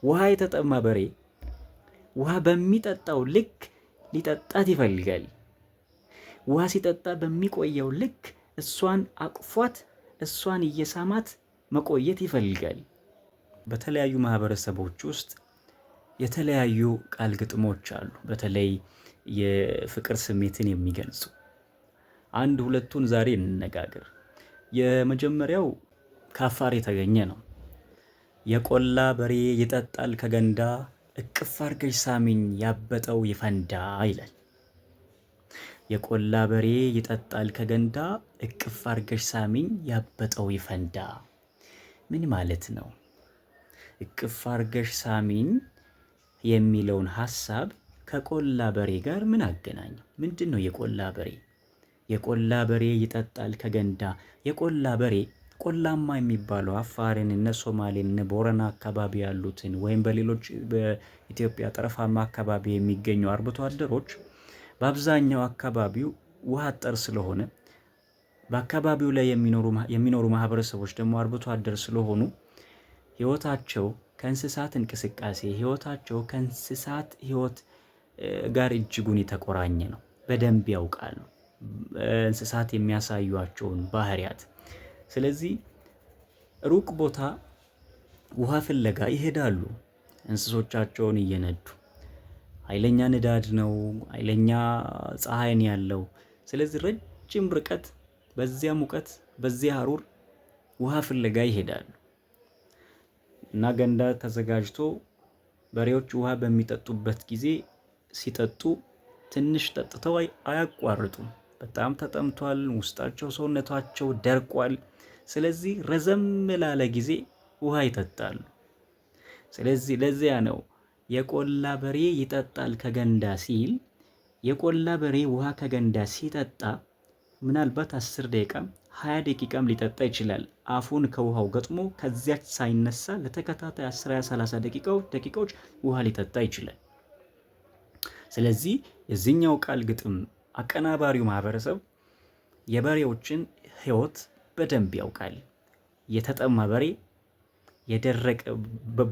ውሃ የተጠማ በሬ ውሃ በሚጠጣው ልክ ሊጠጣት ይፈልጋል። ውሃ ሲጠጣ በሚቆየው ልክ እሷን አቅፏት እሷን እየሳማት መቆየት ይፈልጋል። በተለያዩ ማህበረሰቦች ውስጥ የተለያዩ ቃል ግጥሞች አሉ። በተለይ የፍቅር ስሜትን የሚገልጹ አንድ ሁለቱን ዛሬ እንነጋገር። የመጀመሪያው ከአፋር የተገኘ ነው። የቆላ በሬ ይጠጣል ከገንዳ፣ እቅፍ አርገሽ ሳሚኝ ያበጠው ይፈንዳ ይላል። የቆላ በሬ ይጠጣል ከገንዳ፣ እቅፍ አርገሽ ሳሚኝ ያበጠው ይፈንዳ። ምን ማለት ነው? እቅፍ አርገሽ ሳሚኝ የሚለውን ሀሳብ ከቆላ በሬ ጋር ምን አገናኘው? ምንድን ነው የቆላ በሬ? የቆላ በሬ ይጠጣል ከገንዳ። የቆላ በሬ ቆላማ የሚባለው አፋርን፣ እነ ሶማሌን፣ እነ ቦረና አካባቢ ያሉትን ወይም በሌሎች በኢትዮጵያ ጠረፋማ አካባቢ የሚገኙ አርብቶ አደሮች በአብዛኛው አካባቢው ውሃ አጠር ስለሆነ፣ በአካባቢው ላይ የሚኖሩ ማህበረሰቦች ደግሞ አርብቶ አደር ስለሆኑ፣ ህይወታቸው ከእንስሳት እንቅስቃሴ፣ ህይወታቸው ከእንስሳት ህይወት ጋር እጅጉን የተቆራኘ ነው። በደንብ ያውቃሉ እንስሳት የሚያሳዩቸውን ባህሪያት። ስለዚህ ሩቅ ቦታ ውሃ ፍለጋ ይሄዳሉ እንስሶቻቸውን እየነዱ። ኃይለኛ ንዳድ ነው፣ ኃይለኛ ፀሐይ ነው ያለው። ስለዚህ ረጅም ርቀት በዚያ ሙቀት በዚያ ሀሩር ውሃ ፍለጋ ይሄዳሉ። እና ገንዳ ተዘጋጅቶ በሬዎች ውሃ በሚጠጡበት ጊዜ ሲጠጡ ትንሽ ጠጥተው አያቋርጡም። በጣም ተጠምቷል፣ ውስጣቸው ሰውነታቸው ደርቋል። ስለዚህ ረዘም ላለ ጊዜ ውሃ ይጠጣሉ። ስለዚህ ለዚያ ነው የቆላ በሬ ይጠጣል ከገንዳ ሲል፣ የቆላ በሬ ውሃ ከገንዳ ሲጠጣ ምናልባት 10 ደቂቃም 20 ደቂቃም ሊጠጣ ይችላል። አፉን ከውሃው ገጥሞ ከዚያች ሳይነሳ ለተከታታይ 10፣ 20፣ 30 ደቂቃዎች ውሃ ሊጠጣ ይችላል። ስለዚህ የዚህኛው ቃል ግጥም አቀናባሪው ማህበረሰብ የበሬዎችን ህይወት በደንብ ያውቃል። የተጠማ በሬ፣ የደረቀ፣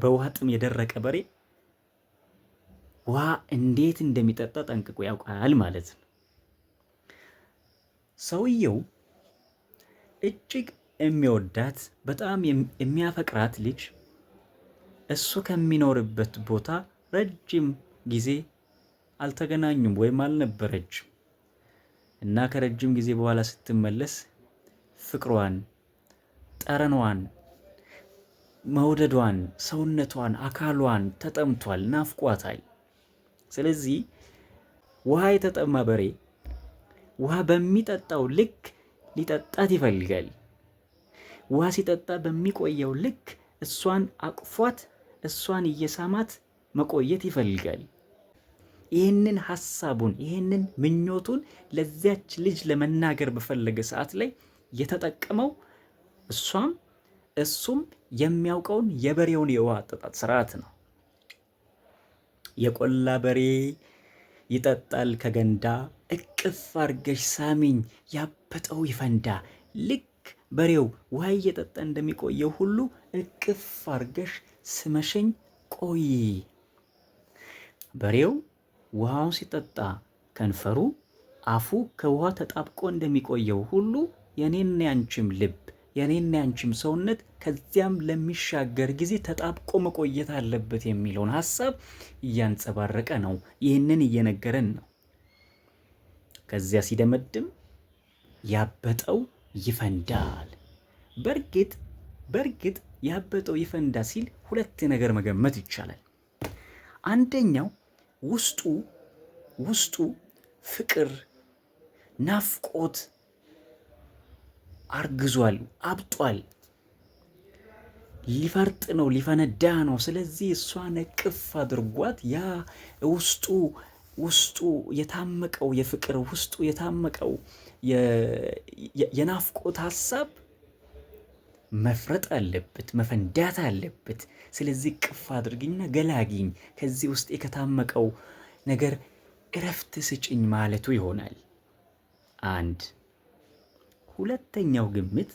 በውሃ ጥም የደረቀ በሬ ውሃ እንዴት እንደሚጠጣ ጠንቅቆ ያውቃል ማለት ነው። ሰውየው እጅግ የሚወዳት፣ በጣም የሚያፈቅራት ልጅ እሱ ከሚኖርበት ቦታ ረጅም ጊዜ አልተገናኙም ወይም አልነበረችም፣ እና ከረጅም ጊዜ በኋላ ስትመለስ ፍቅሯን፣ ጠረኗን፣ መውደዷን፣ ሰውነቷን፣ አካሏን ተጠምቷል፣ ናፍቋታል። ስለዚህ ውሃ የተጠማ በሬ ውሃ በሚጠጣው ልክ ሊጠጣት ይፈልጋል። ውሃ ሲጠጣ በሚቆየው ልክ እሷን አቅፏት እሷን እየሳማት መቆየት ይፈልጋል። ይህንን ሀሳቡን፣ ይህንን ምኞቱን ለዚያች ልጅ ለመናገር በፈለገ ሰዓት ላይ የተጠቀመው እሷም እሱም የሚያውቀውን የበሬውን የውሃ አጠጣጥ ስርዓት ነው። የቆላ በሬ ይጠጣል ከገንዳ፣ እቅፍ አርገሽ ሳሚኝ ያበጠው ይፈንዳ። ልክ በሬው ውሃ እየጠጣ እንደሚቆየው ሁሉ እቅፍ አርገሽ ስመሸኝ ቆይ። በሬው ውሃውን ሲጠጣ ከንፈሩ፣ አፉ ከውሃ ተጣብቆ እንደሚቆየው ሁሉ የኔና ያንቺም ልብ፣ የኔና ያንቺም ሰውነት ከዚያም ለሚሻገር ጊዜ ተጣብቆ መቆየት አለበት የሚለውን ሀሳብ እያንጸባረቀ ነው። ይህንን እየነገረን ነው። ከዚያ ሲደመድም ያበጠው ይፈንዳል። በእርግጥ ያበጠው ይፈንዳ ሲል ሁለት ነገር መገመት ይቻላል። አንደኛው ውስጡ ፍቅር፣ ናፍቆት አርግዟል፣ አብጧል። ሊፈርጥ ነው፣ ሊፈነዳ ነው። ስለዚህ እሷን እቅፍ አድርጓት ያ ውስጡ የታመቀው የፍቅር፣ ውስጡ የታመቀው የናፍቆት ሀሳብ መፍረጥ አለበት፣ መፈንዳት አለበት። ስለዚህ እቅፍ አድርግኝና ገላግኝ፣ ከዚህ ውስጥ ከታመቀው ነገር እረፍት ስጭኝ ማለቱ ይሆናል። አንድ ሁለተኛው ግምት